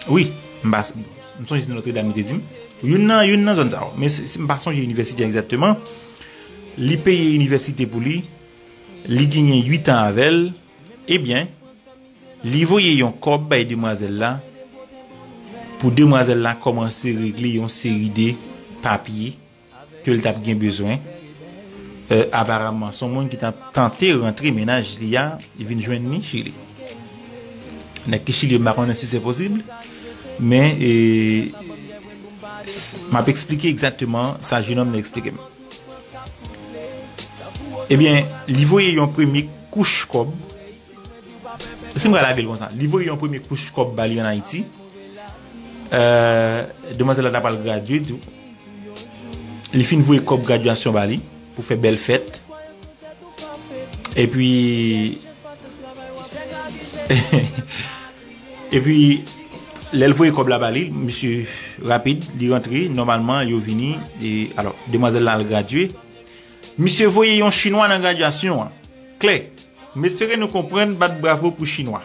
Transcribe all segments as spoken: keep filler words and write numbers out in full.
Wi, m pa, m sonje se Nòtredam li te di m. Youn nan, youn nan zòn sa yo. Men se, se, m pa sonje inivèsite a egzakteman. Li peye inivèsite pou li. Li genyen uit an avè l. Ebyen, li voye yon kòb bay demwazèl la. Pou demwazèl la kòmanse regle yon seri de papye ke l t ap gen bezwen. Euh, aparaman, se yon moun ki t ap tante rantre mennaj li a, li vin jwenn li Chili. Nèg ki Chili, m pa konnen si se posib, men, e, s-, m ap eksplike egzakteman sa jenòm nan eksplike m. Ebyen, li voye yon premye kouch kòb. Si m ka lage l konsa, li voye yon premye kouch kòb ba li ann Ayiti. Euh, demwazèl la ta pral gradye tou. Li fin voye kòb gradyasyon ba li pou fè bèl fèt. Epi, epi, lè l voye kòb la ba li, misye rapid, li rantre, nòmalman, yo vini, e, alò, demwazèl la al gradye. Misye voye yon chinwa nan gradyasyon an. Klè. M espere nou konprann bat bravo pou chinwa.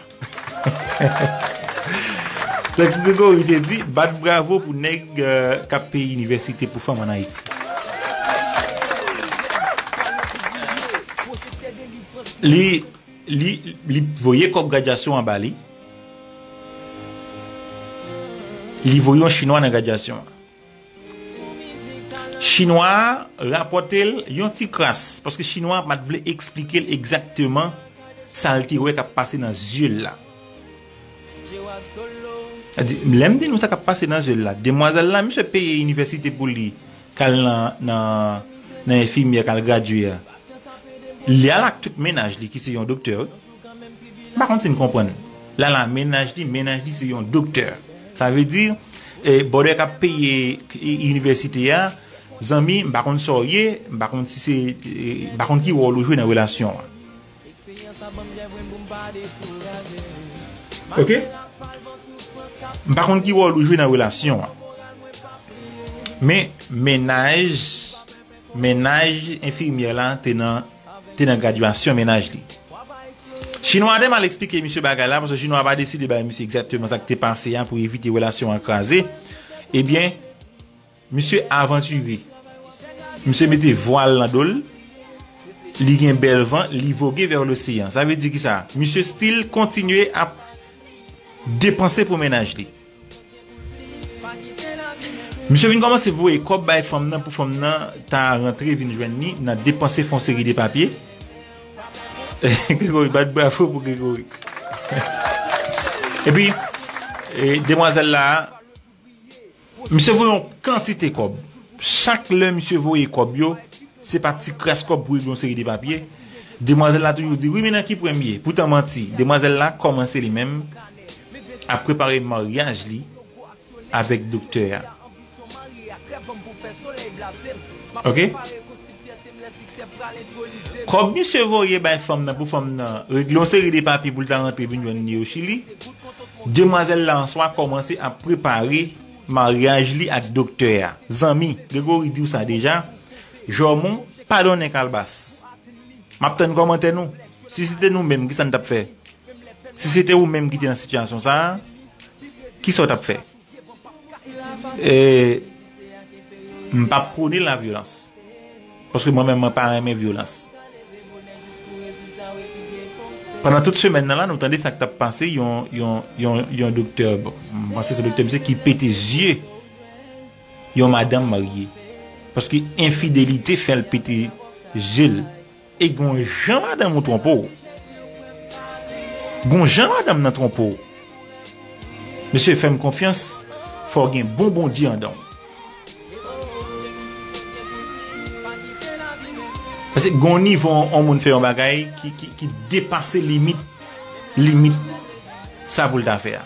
Tankou Gregory te di, bat bravo pou nèg, euh, k ap peye inivèsite pou fanm ann Ayiti. Li, li, li voye kòb gradyasyon an ba li. Li voye yon chinwa nan gradyasyon an. Chinwa a rapòte l yon ti kras, paske chinwa a pa t vle eksplike l egzakteman sa l te wè k ap pase nan zye l la. Sa di, lè m di nou sa k ap pase nan zye l la, demwazèl la, misye peye inivèsite pou li, k al nan, nan, nan enfimyè, k al gradye a. Li al ak tout mennaj li ki se yon doktè, wi. M pa konn si n konprann. La la, mennaj li, mennaj li se yon doktè. Sa vle di, e, brother k ap peye, e, inivèsite a, zanmi, m pa konn sa w ye, m pa konn si se, e, m pa konn ki wòl ou jwe nan relasyon an. Ok? M pa konn ki wòl ou jwe nan relasyon an. Men, mennaj, mennaj enfimyè la te nan, te nan gradyasyon mennaj li. Chinwa a te mal eksplike misye bagay la, paske chinwa a pa deside bay misye egzakteman sa k te pase a pou evite relasyon an kraze. Ebyen, misye avantire. Misye mete vwal nan do l. Li gen bèl van, li voge vè loseyan. Sa vle di ki sa? Misye still kontinye ap depanse pou mennaj li. Misye vin kòmanse voye kòb bay fanm nan pou fanm nan ta rantre vin jwenn li nan depanse fè yon seri de papye. Gregory, bat bravo pou Gregory. Epi, e, demwazèl la, misye voye yon kantite kòb. Chak lè misye voye kòb yo, se pa ti kras kòb pou regle yon seri de papye. Demwazèl la toujou di, "Wi, men nan ki pwen m ye?" Poutan manti. Demwazèl la kòmanse li menm ap prepare maryaj li avèk doktè a. Ok? Kòb misye voye bay fanm nan pou fanm nan regle yon seri de papye pou l ta rantre vin jwenn li o Chili, demwazèl la an swa kòmanse ap prepare maryaj li ak doktè a. Zanmi, Gregory di w sa deja, Jòmon pa donnen kalbas. M ap tann kòmantè nou. Si se te nou menm, kisa n t ap fè? Si se te ou menm ki te nan sitiyasyon sa a, kisa w t ap fè? E, m p ap pwone lavyolans. Paske mwen menm, mwen pa renmen vyolans. Pandan tout semèn nan la, nou tande sa k t ap pase yon, yon, yon, yon doktè, bon, m panse se doktè misye ki pete zye yon madanm marye. Paske enfidelite fè l pete zye l. E gon jan madanm ou twonpe w. Gon jan madanm nan twonpe w. Mesye, fè m konfyans, fò w gen bon Bondye anndan w. Paske gon nivo yon moun fè yon bagay ki, ki, ki depase limit, limit sa pou l ta fè a.